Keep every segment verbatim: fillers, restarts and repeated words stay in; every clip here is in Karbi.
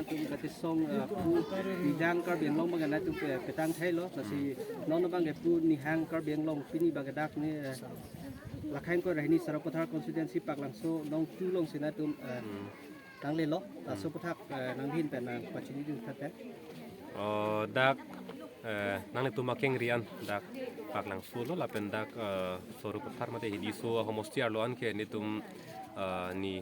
Tum kachesong, eh, pu nihang Karbi Anglong abang nangtum, eh, petang thailo, lasi non abang ke pu nihang Karbi Anglong pini abang ke dak ne, eh, Lakhain Koirahini Sarupathar constituency Paklangso nong two alongsi nangtum, eh, Hmm. nanglelo, laso Hmm. aphuthak, eh, nanghin pen nangpachinidun tha pen. Oh, dak, eh, nanglitum akengri an dak Paklangso lo lapen dak, eh, Sarupathar mate hidi so homosti arlo an ke netum, eh, ni,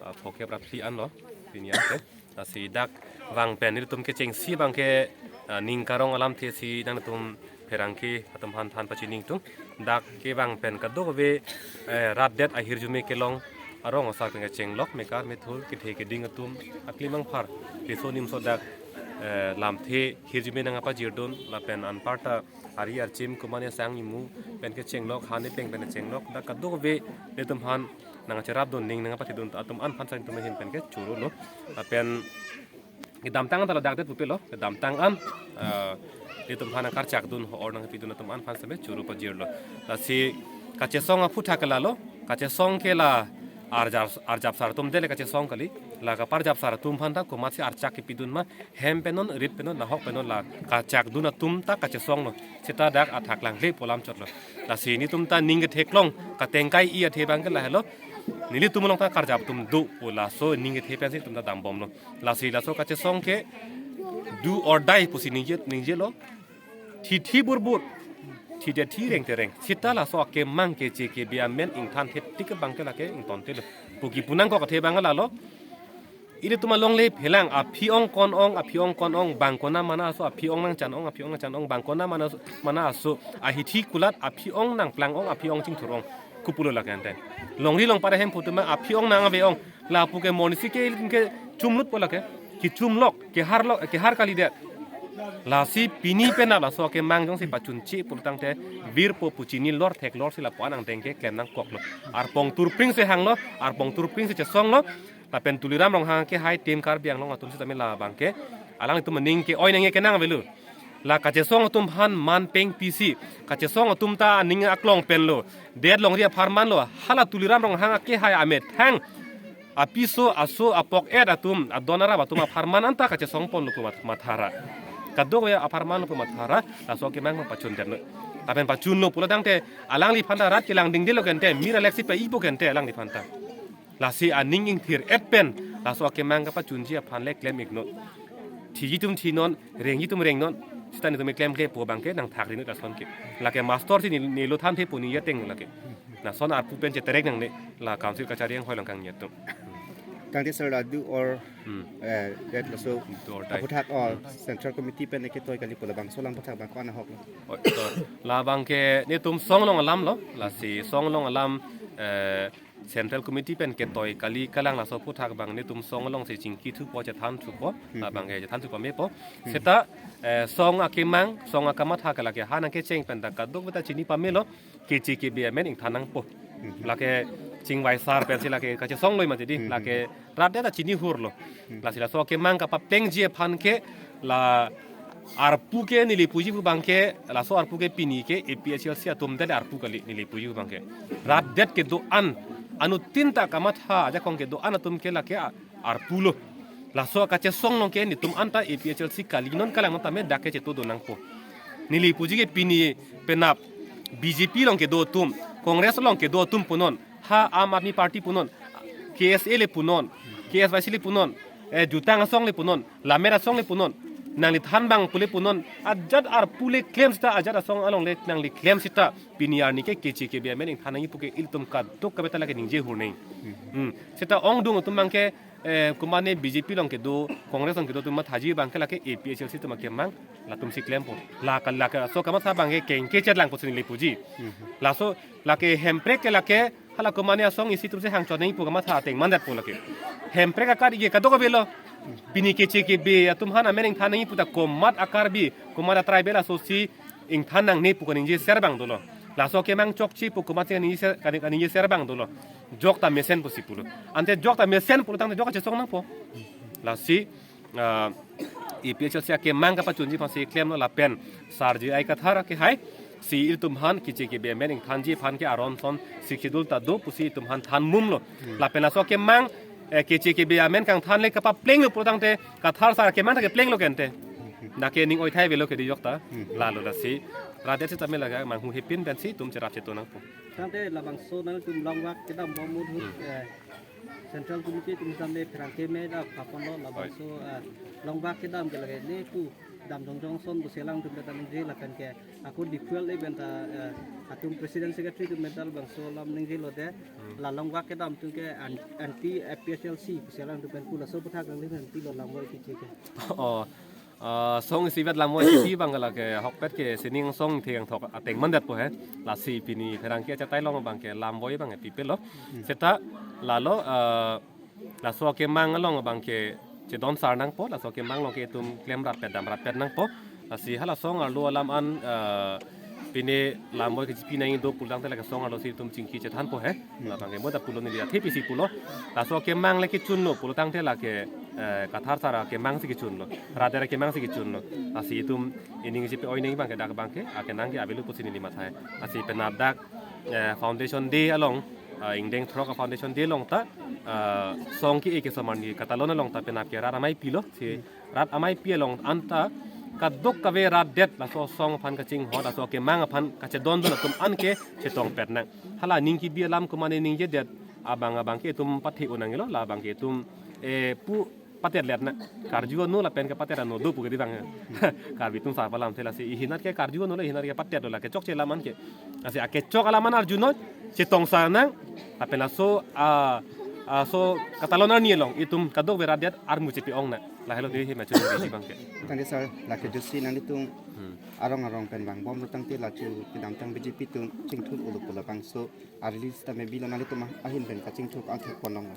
eh, phokep ra phli anlo pini an ke. Lasi dak vang pen netum kechengsi abang ke, eh, ning karong alamthe si nangtum pherangke atum aphan than pachini ingtung. Dak kevang pen kadokave, eh, rat det ahirjume kelong arong asar pen kechenglok mekar methur kethe keding atum aklimang phar riso nimso dak, eh, lamthe hirjume nangpajirdun lapen anparta ari archim kumane sang imu pen kechenglok hane peng pen kechenglok dak kadokave netum aphan nangcherapdun ning nangpathidun atum an aphan sang tum ahin pen ke choro lo. Lapen kedamtang an ta ladak det pupe lo, kedamtang an, eh, netum aphan nangkarchakdun ho-or nangpidun atum an aphan seme choro pajirlo. Lasi kachesong aphuthak ke lalo, kachesong ke la arjap, arjap sar atum dele kachesong kali, la kaparjap sar atum aphan ta komatsi archak kepidun ma, hem pen non, rit pen non, nahok pen non la kachakdun atum ta kachesong lo, seta dak athak langle pu alam chotlo. Lasi netum ta ning ketheklong, katengkai-i athe abang ke lahelo, nelitum along ta karjap atum do pu laso ning kethe pensi netum ta dambomlo. Lasi laso kachesong ke do or die pusi ningje, ningjelo. Thithi burbur, thidet thi reng tereng. Seta laso akemang keche kebe amen ingthan theptik abang ke lake ingtontelo. Puki punang ko kathe abang lalo. Ilitum alongle phelang aphi-ong kon-ong, aphi-ong kon-ong, bang kona mana aso aphi-ong nangchan-ong, aphi-ong nangchan-ong, bang kona mana aso, mana aso, ahithi kulat aphi-ong nangplang-ong, aphi-ong chingthur-ong. Kopulo lake ante. Longri longpat ahem putuma aphi-ong nangave-ong. Lapu ke monsi ke ilitum ke chumlut po lake. Kechumlok, keharlok, kehar kalidet. Lasi pini penap laso akemang jongsi pachunche pulotangte virpo pu chini lor theklor si lapu-an angdeng ke klem nangkoklo. Arpong Turpring si hanglo, Arpong Turpring si chesonglo. Lapen Tuliram Ronghang kehai Team Karbi Anglong atum sitame labang ke alanglitum aning ke-oi nangji kenang avelo. La kachesong atum aphan man peng pisi, kachesong atum ta aning aklong penlo. Det longri apharman lo, hala Tuliram Ronghang akehai amethang apiso aso apok-et atum, adon arap atum apharman anta kachesong ponlo pu mat-, mathara. Kadokave apharman lo pu mathara, laso akemang pachun detlo. Lapen pachunlo pulotangte, alangliphan ta rat kelang dingdelo kente, mir alek si pa-ipo kente alangliphan ta. Lasi aning ingthir-et pen, laso akemang kapachunji aphan le klem iknon. Thiji atum thinon, rengji atum rengnon, seta netum klemkle po abang ke nangthak rinut lason ke. Lake master si ne, nelo than thepo ni ya teng lake. Lason arpu pen cheterek nangne, la council kachari anghoi along kangni atum. Tangte sir la do or, Hmm. eh, det laso Do or die. aphuthak, oh, Hmm. Central Committee pen ketoi kali pu labangso alam aphuthak abang ko-an ahok lo. Oh, so, labang ke netum song along alam lo, lasi song along alam, eh, Central Committee pen ketoi kali kalang laso aphuthak abang netum song alongsi chingki thupo chethan thupo, Hmm. labang ke chethan thupo mepo. Hmm. Seta, eh, song akemang, song akamatha ke lake ha nangkecheng pen ta kadokave ta chini pamelo, keche kebe amen ingthan nangpo. Hmm. Lake chingvai sar pensi lake kachesong lo mati di, Hmm. lake rat det ta chini hurlo. Hmm. Lasi laso akemang kapaplengji aphan ke la arpu ke neli puji pu abang ke, laso arpu ke pini ke A P H L C atum dele arpu kali neli puji pu abang ke. Rat det kedo-an, anuttin ta kamatha ajakong kedo-an atum ke lake a-, arpu lo. Laso kachesong along ke netum anta A P H L C kalinon kalangnon tame dak ke chetodun nangpo. Neli puji ke pini penap B J P along kedo atum, Congress along kedo atum punon, ha Aam Aadmi Party punon, K S A le punon, K S Y C le punon, eh, Jutang Asong le punon, Lammet Asong le punon, nangli than abang pule punon, ajat arpu le klem seta, ajat asong along le nangli klem seta, pini arni ke keche kebe amen ingthan nangji pu ke ilitum kadokave ta lake ningje hur neng. Hmm. Seta ongdung atum abang ke, eh, kumane B J P along kedo, Congress along kedo atum mathaji abang ke lake A P H L C atum akemang, latum si klempo. Lake, lake laso kamatha abang ke kengke chet lang pusi neli puji. Hmm. Laso lake Hemprek ke lake hala kumane asong isi atum si hangchot nangji pu kamatha ateng mandet po lake. Hemprek akar ige kadokave lo. Pini keche kebe atum aphan amen ingthan nangji pu ta komat a-Karbi, komat a-tribal aso si ingthan nangne pu kaningje ser abang dolo. Laso akemang chokche pu komat si kaningje ser, kaning, kaningje ser abang dolo. Jok ta mesen pusi pulo. Ante jok ta mesen pulotangte jok kachesong nangpo. Lasi, ah, A P H L C akemang kapachunji aphansi klemlo lapen Sir J I Kathar akehai si ilitum aphan keche kebe amen ingthanji aphan ke aron ason Sixth Schedule ta do pusi ilitum aphan than mumlo. Hmm. Lapen laso akemang Eh, keche kebe amen kangthan le kapaplenglo pulotangte Kathar sar kemang ta keplenglo kente. Dak ke ning oithai avelo kedi jok ta. Hmm. Lalo lasi. Rat det sitame lake manghu hepin pensi itum cherap cheto nangpo. Tangte labangso nangtum longvak kedam bom ahut, Hmm. eh, Central Committee atum tangte pherangke me da paponlo labangso, eh, longvak kedam ke lake ne pu dam jongjong ason pusi alangtum ta ningje lapen ke ako D P L le pen ta, eh, atum president secretary atum pen ta labangso alam ningjelo de. Hmm. La longvak kedam atum ke an-, anti A P H L C pusi alangtum pen pu laso aputhak nangli pen pilo lamvoi keche ke. Oh, ah, song isivet lamvoi keche abang lake ahokpet ke sining song thekang thok ateng mandetpo he. Lasi pini pherangke achatai along abang ke lamvoi abang pipelo. Hmm. Seta lalo, ah, laso akemang along abang ke chedon sar nangpo, laso akemang along ke itum klem rapet dam rapet nangpo. Lasi hala song arlo alam an, eh, pine lamvoi kechepi nangji do pulotangte lake song arlo si itum chingki chethanpo he. Labang ke mo ta pulo neli athe pisi pulo. Laso akemang le kechunlo pulotangte lake, eh, Kathar sar akemang si kechunlo. Rat det akemang si kechunlo. Lasi itum ining chepi-oi nangji abang ke dak abang ke akenang ke avelo pusi neli matha he. Lasi penap dak, eh, Foundation Day along, ah, ingdeng throk a Foundation Day along ta, ah, song ke-e ke osomar ni katalon along ta penap ke rat amei pilo, si rat amei pi along anta kadokave rat det laso song aphan kachinghon, laso akemang aphan kachedondun atum an ke chetongpet nang. Hala ning kebi alam komane ningjedet abang abang ke itum pathe-o nanglo, labang ke itum, eh, pu patet let na. Karju ano lapen ke patet ano do pu kedi abang. Karbi atum sar alam te lasi ihinat ke karju ano le ihinat ke patet do lake chokche alam an ke. Lasi akechok alam an arjunon, chetong sar nang, lapen laso, ah, ah, so katalon arni along itum kadokave rat det armu chepi-ong nang. Lahelo dei he machun dei abang ke. Tangte sir, lake jusi nanglitum Hmm. arong arong pen vangbomlo tangte lachu kedamtang B J P atum chingthur-olo pu labangso a-rally sitame bilo, nanglitum ahin pen kachingthur angthek ponlonglo.